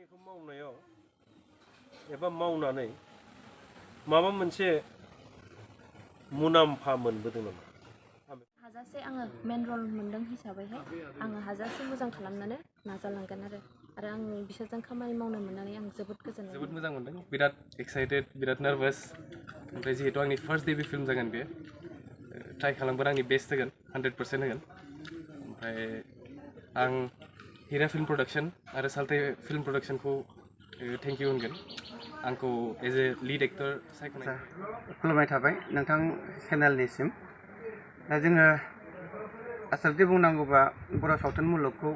खामानिखौ मावनायाव एबा मावनानै माबा मोनसे मुलाम्फा मोनबोदों नामा? हाजासे आङो मेन रल मोनदों हिसाबैहाय आङो हाजासे मोजां खालामनानै नाजालांगोन आरो आं बिसोरजों खामानि मावनो मोननानै आं जोबोद मोजां मोनदों बिराद एक्साइटेड बिराद नार्भास ओमफ्राय जिहेतु आंनि फार्स्ट डेब्यु फिल्म जागोन बे ट्राइ खालामगोन आंनि बेस्ट होगोन 100% होगोन ओमफ्राय आं हिरा फिल्म प्रडाक्शन आरो साल्टे फिल्म प्रडाक्शनखौ थेंक इउ होनगोन आंखौ एज ए लीड एक्टर सायख'नाय खुलुमनाय थाबाय नोंथां चेनेलनिसिम दा जोङो आसलथे बुंनांगौबा बर' सावथुन मुलुगखौ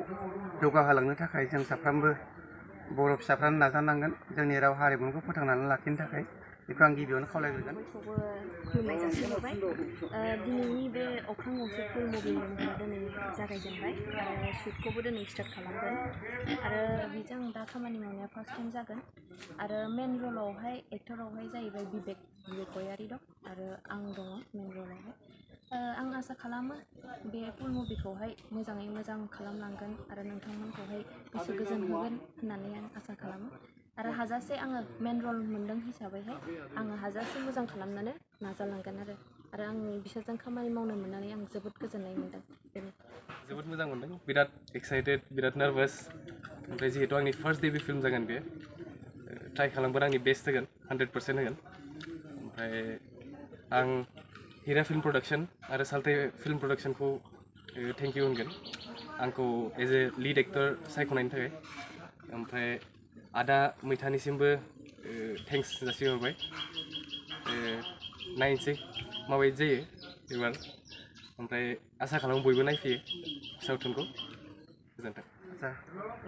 जौगाहोलांनो थाखाय जों साफ्रोमबो बर' फिसाफ्रानो नाजानांगोन जोंनि राव हारिमुखौ फोथांनानै लाखिनो थाखाय बेखौ आं गिबियावनो खावलायग्रोगोन। बयखौबो खुलुमनाय जासिहरबाय दिनैनि बे अख्रां गंसे फिल्म मुभिनि दिनै जागायजेनबाय आरो शुटखौबो दिनै स्टार्ट खालामगोन आरो बेजों दा खामानि मावनाया फार्स्ट टाइम जागोन आरो मेन रलावहाय एक्टरावहाय जाहैबाय बिबेक गयारी दं आरो आं दङ मेन रलावहाय आं आसा खालामो बे फुल मुभिखौहाय मोजाङै मोजां खालामलांगोन आरो नोंथांमोनखौहाय गोसो गोजोन होगोन होननानै आं आसा खालामो आरो हाजासे आङो मेन रल मोनदों हिसाबैहाय आङो हाजासे मोजां खालामनानै नाजालांगोन आरो आं बिसोरजों खामानि मावनो मोननानै आं जोबोद गोजोननाय मोनदों। जोबोद मोजां मोनदों बिराद एक्साइटेड बिराद नार्भास ओमफ्राय जिहेतु आंनि फार्स्ट डेब्यु फिल्म जागोन बे ट्राइ खालामगोन आंनि बेस्ट होगोन 100% होगोन ओमफ्राय आं हिरा फिल्म प्रडाक्शन आरो साल्टे फिल्म प्रडाक्शनखौ थेंक इउ होनगोन आंखौ एज ए लीड एक्टर सायख'नायनि थाखाय ओमफ्राय आदा मैथानिसिमबो थेंक्स जासिहरबाय नायनोसै माबायदि जायो एबार ओमफ्राय आसा खालामो बयबो नायफैयो सावथुनखौ गोजोन्थों।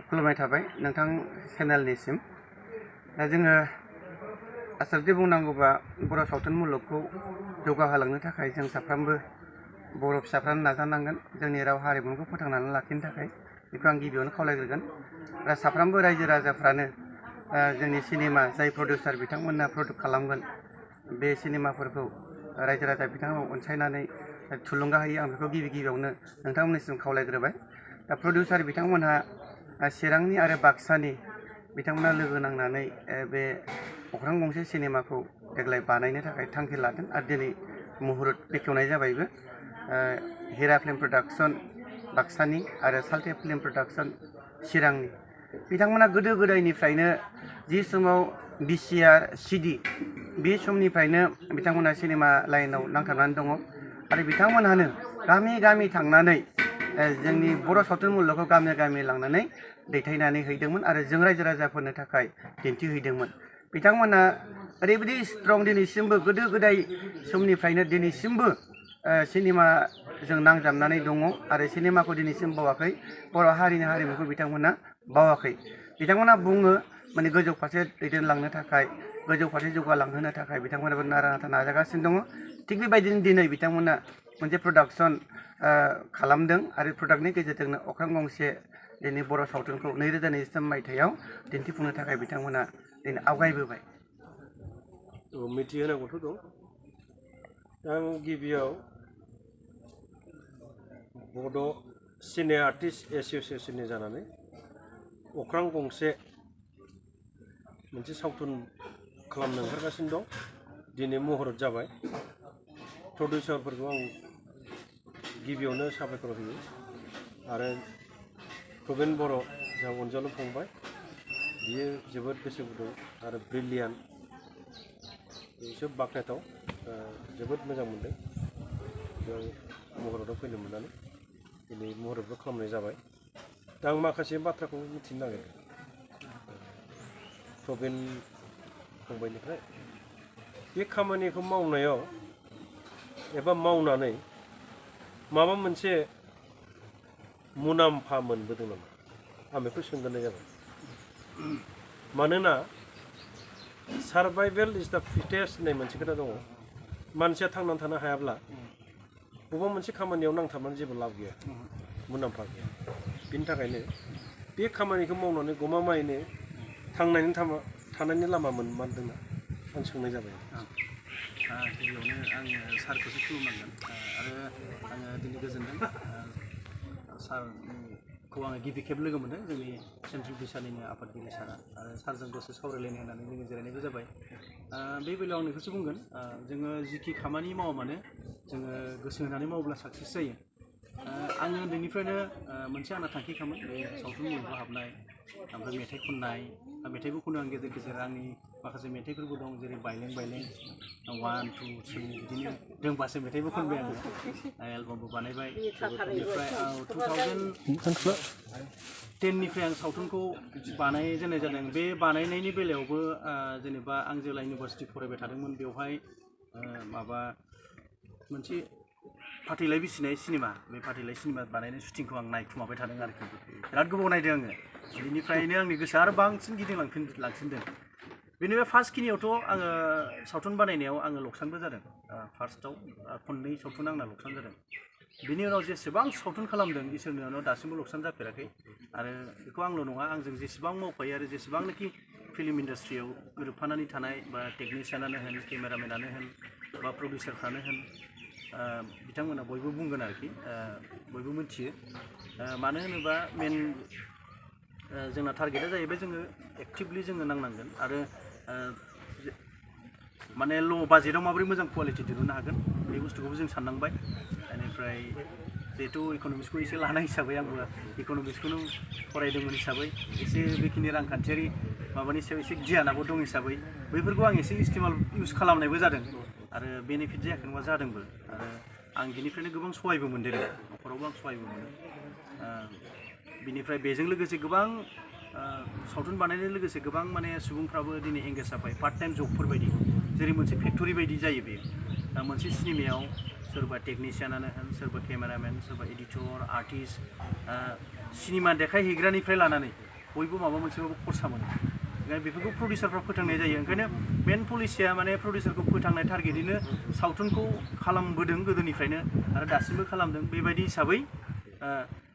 खुलुमनाय थाबाय नोंथां चेनेलनिसिम दा जोङो आसलथे बुंनांगौबा बर' सावथुन मुलुगखौ जौगाहोलांनो थाखाय जों साफ्रोमबो बर' फिसाफ्रानो नाजानांगोन जोंनि राव हारिमुखौ फोथांनानै लाखिनो थाखाय बेखौ आं गिबियावनो खावलायग्रोगोन आरो साफ्रोमबो रायजो राजाफ्रानो जोंनि सिनेमा जाय प्रडिउसार बिथांमोनहा प्रडिउस खालामगोन बे सिनेमाफोरखौ रायजो राजा बिथांमोनखौ अनसायनानै थुलुंगा होयो आं बेखौ गिबियावनो नोंथांमोननिसिम खावलायग्रोबाय दा प्रडिउसार बिथांमोनहा चिरांनि आरो बाक्सानि बिथांमोना लोगो नांनानै बे अख्रां गंसे सिनेमाखौ देग्लाय बानायनो थाखाय थांखि लादों आरो दिनै मुहुरत बेखेवनाय जाबायबो हिरा फिल्म प्रडाक्शन बाक्सानि आरो साल्टे फिल्म प्रडाक्शन चिरांनि बिथांमोना गोदो गोदायनिफ्रायनो जि समाव VCR CD बे समनिफ्रायनो बिथांमोना सिनेमा लाइनाव नांथाबनानै दङ आरो बिथांमोनहानो गामि गामि थांनानै जोंनि बर' सावथुन मुलुगखौ गामि गामि लांनानै दैथायनानै हैदोंमोन आरो जों रायजो राजाफोरनो थाखाय दिन्थिहैदोंमोन बिथांमोना ओरैबायदि स्ट्रं दिनैसिमबो गोदो गोदाय समनिफ्रायनो दिनैसिमबो सिनेमाजों नांजाबनानै दङ आरो सिनेमाखौ दिनैसिम बावाखै बर' हारिनि हारिमुखौ बिथांमोना बावाखै बिथांमोना बुङो माने गोजौ फारसे दैदेनलांनो थाखाय गोजौ फारसे जौगालांहोनो थाखाय बिथांमोनाबो नारा नाथा नाजागासिनो दङ थिग बेबायदिनो दिनै बिथांमोना मोनसे प्रडाक्शन खालामदों आरो प्रडाक्टनि गेजेरजोंनो अख्रां गंसे दिनै बर' सावथुनखौ 2023 मायथाइयाव दिन्थिफुंनो थाखाय बिथांमोना दिनै आवगायबोबाय। मिथिहोनांगौथ' दं आं गिबियाव बड' सिने आर्टिस्ट एस'सिएशननि जानानै अख्रां गंसे मोनसे सावथुन खालामनो ओंखारगासिनो दं दिनै मुहुरत जाबाय प्रडिउसारफोरखौ आं गिबियावनो साबायखर होयो आरो प्रबिन बर' जा अनजालु फंबाय बियो जोबोद गोसो गुदुं आरो ब्रिलियान्ट बिसोर बाख्नायथाव जोबोद मोजां मोनदों बेयाव मुहुरतआव फैनो मोननानै दिनै मुहुरतबो खालामनाय जाबाय दा आं माखासे बाथ्राखौ मिथिनो नागिरदों प्रबिन फंबायनिफ्राय बे खामानिखौ मावनायाव एबा मावनानै माबा मोनसे मुलाम्फा मोनबोदों नामा आं बेखौ सोंग्रोनाय जाबाय मानोना सार्भाइभेल इज दा फिटेस्ट होननाय मोनसे खोथा दङ मानसिया थांनानै थानो हायाब्ला बबेबा मोनसे खामानियाव नांथाबनानै जेबो लाब गैया मुलाम्फा गैया बिनि थाखायनो बे खामानिखौ मावनानै गमामायैनो थानायनि लामा मोनमारदोंना आं सोंनाय जाबाय गिबियावनो आङो सारखौसो खुलुमनांगोन आरो आङो दिनै गोजोनदों सारनि खौ आङो गिबि खेब लोगो मोनदों जोंनि सेन्ट्रेल भिसानिनो आफादगिरि सारा आरो सारजों दसे सावरायलायनो होननानै जोङो जिरायनायबो जाबाय बे बेलायाव आं बेखौसो बुंगोन जोङो जिखि खामानि मावा मानो जोङो गोसो होनानै मावोब्ला साक्सेस जायो आङो उन्दैनिफ्रायनो मोनसे आंना थांखिखामोन बे सावथुन मुलुगाव हाबनाय ओमफ्राय मेथाइ खननाय मेथाइबो खनो आं गेजेर गेजेर आंनि माखासे मेथाइफोरबो दं जेरै बायलें बायलें 1 2 3 बिदिनो दोंबासो मेथाइबो खनबाय आङो एलबामबो बानायबाय बेनिफ्राय 2010निफ्राय आं सावथुनखौ बानायजेननाय जादों बे बानायनायनि बेलायावबो जेनेबा आं जेब्ला इउनिभार्सिटि फरायबाय थादोंमोन बेवहाय माबा मोनसे फाथैलाय बिसिनाय सिनेमा बे फाथैलाय सिनेमा बानायनाय शुटिंखौ आं नायखुमाबाय थादों आरोखि बिराद गोबाव नायदों आङो बेनिफ्रायनो आंनि गोसोआ आरो बांसिन गिदिंलांसिनदों बेनिफ्राय फार्स्ट खिनियावथ' आङो सावथुन बानायनायाव आङो लकसानबो जादों फार्स्टआव खननै सावथुन आंना लकसान जादों बिनि उनाव जेसेबां सावथुन खालामदों इसोरनि उनाव दासिमबो लकसान जाफेराखै आरो बेखौ आंल' नङा आंजों जेसेबां मावफायो आरो जेसेबांनाखि फिल्म इन्डास्ट्रियाव गोरोबफानानै थानाय बा टेकनिशियानानो होन केमेरामेनानो होन बा प्रडिउसारफ्रानो होन बिथांमोना बयबो बुंगोन आरोखि बयबो मिथियो मानो होनोबा मेन जोंना टारगेटआ जाहैबाय जोङो एक्टिभलि जोङो नांनांगोन आरो माने ल' बाजेटाव माबोरै मोजां कुवालिटि दिहुननो हागोन बे बुस्थुखौबो जों साननांबाय बेनिफ्राय जिहेथु इक'नमिक्सखौ एसे लानाय हिसाबै आंबो इक'नमिक्सखौनो फरायदोंमोन हिसाबै एसे बेखिनि रांखान्थियारि माबानि सायाव एसे गियानाबो दं हिसाबै बैफोरखौ आं एसे इस्तेमाल इउज खालामनायबो जादों आरो बेनिफिट जायाखै नङा जादोंबो आरो आं बेनिफ्रायनो गोबां सहायबो मोनदेरो न'खरावबो आं सहायबो मोनो बिनिफ्राय बेजों लोगोसे गोबां सावथुन बानायनायजों लोगोसे गोबां माने सुबुंफ्राबो दिनै एंगेज जाबाय पार्ट टाइम जबफोर बायदि जेरै मोनसे फेक्टरि बायदि जायो बेयो मोनसे सिनेमायाव सोरबा टेकनिशियानानो होन सोरबा केमेरामेन सोरबा एडिटर आर्टिस्ट सिनेमा देखायहैग्रानिफ्राय लानानै बयबो माबा मोनसेबाबो खरसा मोनो ओंखायनो बेफोरखौ प्रडिउसारफ्रा फोथांनाय जायो ओंखायनो मेन पलिसिया माने प्रडिउसारखौ फोथांनाय टारगेटैनो सावथुनखौ खालामबोदों गोदोनिफ्रायनो आरो दासिमबो खालामदों बेबायदि हिसाबै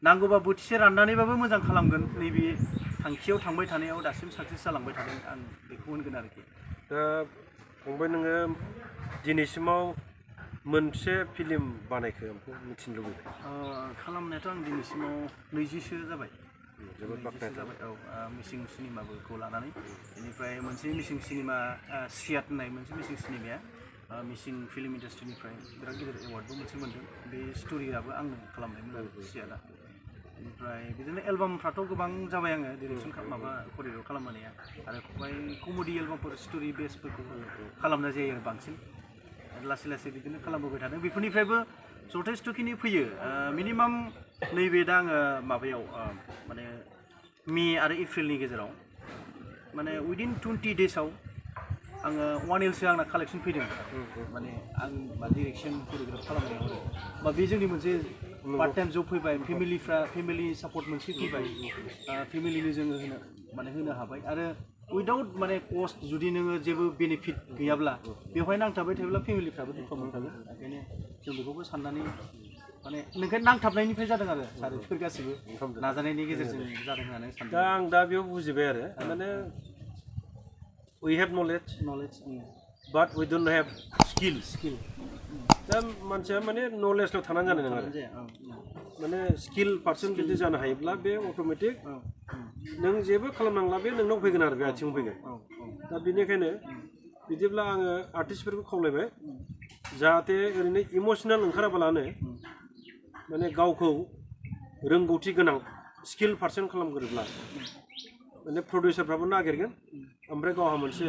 नांगौबा बोथिसे राननानैबाबो मोजां खालामगोन नैबे थांखियाव थांबाय थानायाव दासिम साक्सेस जालांबाय थादों आं बेखौ होनगोन आरोखि दा फंबाय नोङो दिनैसिमाव मोनसे फिल्म बानायखो आंखौ मिथिनो लुबैबाय खालामनायाथ' आं दिनैसिमाव 20सो जाबाय जोबोद बाख्नायथाव जाबाय मिसिं सिनेमाखौ लानानै बेनिफ्राय मोनसे मिसिं सिनेमा सियाट होननाय मोनसे मिसिं सिनेमाया मिसिं फिल्म इन्डास्ट्रिनिफ्राय बिराद गिदिर एवार्डबो मोनसे मोन्दों बे स्ट'रियाबो आंनो खालामनायमोन सियाटआ बेनिफ्राय बिदिनो एलबामफ्राथ' गोबां जाबाय आङो डिरेक्सन माबा करियर खालामनाया आरो कमेडि एलबामफोर स्ट'रि बेसफोरखौ खालामनाय जायो आरो बांसिन लासै लासै बिदिनो खालामबोबाय थादों बेफोरनिफ्रायबो जथेस्थ'खिनि फैयो मिनिमाम नैबे दा आङो माबायाव माने मे आरो एप्रिलनि गेजेराव माने उइदिन 20 डेजआव आङो 1 Lसो आंना कालेक्सन फैदों माने आं डिरेक्सन करिय'ग्राफ खालामनायाव बा बे जोंनि मोनसे पार्ट टाइम जब फैबाय फेमिलि सापर्ट मोनसे फैबाय फेमिलिनो जोङो होनो हाबाय आरो उइदाउट माने कस्ट जुदि नोङो जेबो बेनिफिट गैयाब्ला बेवहाय नांथाबबाय थायोब्ला फेमिलिफ्राबो दुखु मोनखागोन ओंखायनो जों बेखौबो साननानै माने नोंखाय नांथाबनायनिफ्राय जादों आरो बेफोर गासिबो नाजानायनि गेजेरजों जादों होननानै सानदों दा आं दा बेयाव बुजिबाय आरो माने we have knowledge but we don't have skill दा मानसिया माने नलेजल' थानानै जानाय नङा माने स्किल पार्सन जुदि जानो हायोब्ला बे अट'मेटिक नों जेबो खालामनांला बे नोंनाव फैगोन आरो बे आथिङाव फैगोन दा बेनिखायनो बिदिब्ला आङो आर्टिस्टफोरखौ खावलायबाय जाहाथे ओरैनो इमसनेल ओंखाराबालानो माने गावखौ रोंगौथि गोनां स्किल पार्सन खालामगोरोब्ला माने प्रडिउसारफ्राबो नागिरगोन ओमफ्राय गावहा मोनसे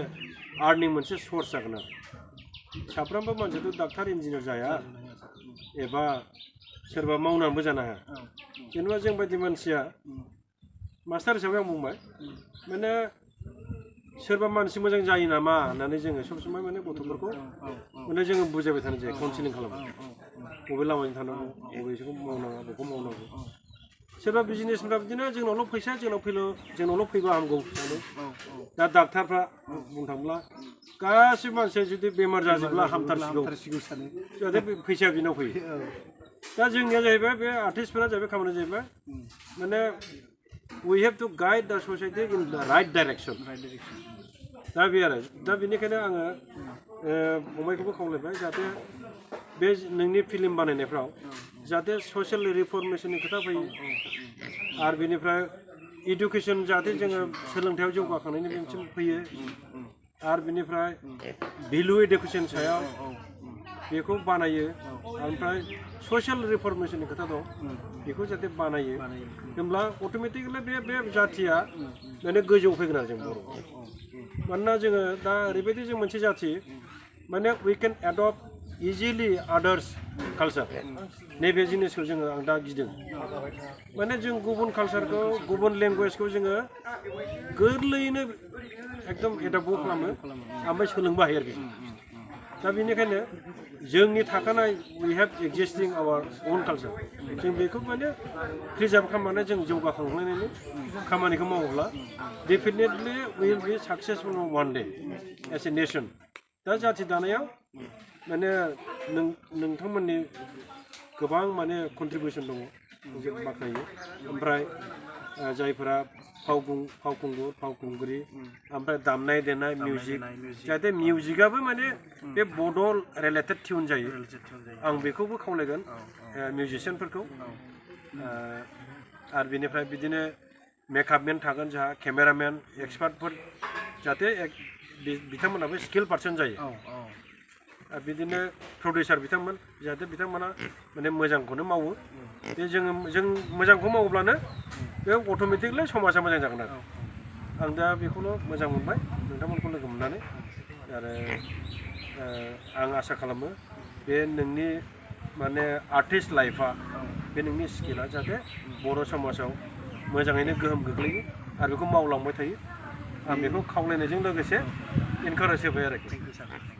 आर्निं मोनसे सर्स जागोन आरो साफ्रोमबो मानसियाथ' डाक्टार इन्जिनियार जाया एबा सोरबा मावनानैबो जानो हाया जेनेबा जों बायदि मानसिया मास्टार हिसाबै आं बुंबाय माने सोरबा मानसि मोजां जायो नामा होननानै जोङो सब समाय माने गथ'फोरखौ माने जोङो बुजायबाय थानाय जायो काउन्सिलिं खालामो बबे लामाजों थानांगौ बबेखौ मावनाङा बेखौ मावनांगौ सोरबा बिजनेसफ्रा बिदिनो जोंनावल' फैसा जोंनावल' फैबा हामगौ सानो दा डाक्टारफ्रा बुंनो थाङोब्ला गासिबो मानसिया जुदि बेमार जाजोबब्ला हामथारसिगौ सानो जाहाथे फैसाया बिनाव फैयो दा जोंनिया जाहैबाय बे आर्टिस्टफोरा जाहैबाय खामानिया जाहैबाय माने we have to guide the society in the right direction दा बे आरो दा बेनिखायनो आङो फंबायखौबो खावलायबाय जाहाथे बे नोंनि फिल्म बानायनायफ्राव जाहाथे ससियेल रिफर्मेशननि खोथा फैयो आरो बेनिफ्राय इडुकेसन जाहाथे जोङो सोलोंथायाव जौगाखांनायनि बेसिम फैयो आरो बेनिफ्राय भेलु इडुकेसन सायाव बेखौ बानायो ओमफ्राय ससियेल रिफर्मेशननि खोथा दं बेखौ जाहाथे बानायो होमब्ला अट'मेटिकेलि बे जाथिया माने गोजौ फैगोन आरो जों बर' मानोना जोङो दा ओरैबायदि जों मोनसे जाथि माने we can adapt easily others culture नैबे जिनिसखौ जोङो आं दा गिदों माने जों गुबुन कालचारखौ गुबुन लेंगुवेजखौ जोङो गोरलैयैनो एकदम एडप्टबो खालामो ओमफ्राय सोलोंबो हायो आरोखि दा बेनिखायनो जोंनि थाखानाय we have existing our own culture जों बेखौ माने प्रिजार्भ खालामनानै जों जौगाखांलायनायनि खामानिखौ मावोब्ला definitely will be successful one day as a nation दा जाथि दानायाव माने नोंथांमोननि गोबां माने कन्ट्रिबिउसन दङ जों बाख्नायो ओमफ्राय जायफोरा फावखुंगुर फावखुंग्रि ओमफ्राय दामनाय देनाय मिउजिक जाहाथे मिउजिकआबो माने बे बड' रिलेटेड टिउन जायो आं बेखौबो खावलायगोन मिउजिशियानफोरखौ आरो बेनिफ्राय बिदिनो मेकआपमेन थागोन जोंहा केमेरामेन एक्सपार्टफोर जाहाथे बिथांमोनाबो स्किल पार्सन जायो आरो बिदिनो प्रडिउसार बिथांमोन जाहाथे बिथांमोना माने मोजांखौनो मावो बे जों मोजांखौ मावोब्लानो बे अट'मेटिकलि समाजा मोजां जागोन आरो आं दा बेखौनो मोजां मोनबाय नोंथांमोनखौ लोगो मोननानै आरो आं आसा खालामो बे नोंनि माने आर्टिस्ट लाइफआ बे नोंनि स्किला जाहाथे बर' समाजाव मोजाङैनो गोहोम गोग्लैयो आरो बेखौ मावलांबाय थायो आं बेखौ खावलायनायजों लोगोसे इनकारेज होबाय आरोखि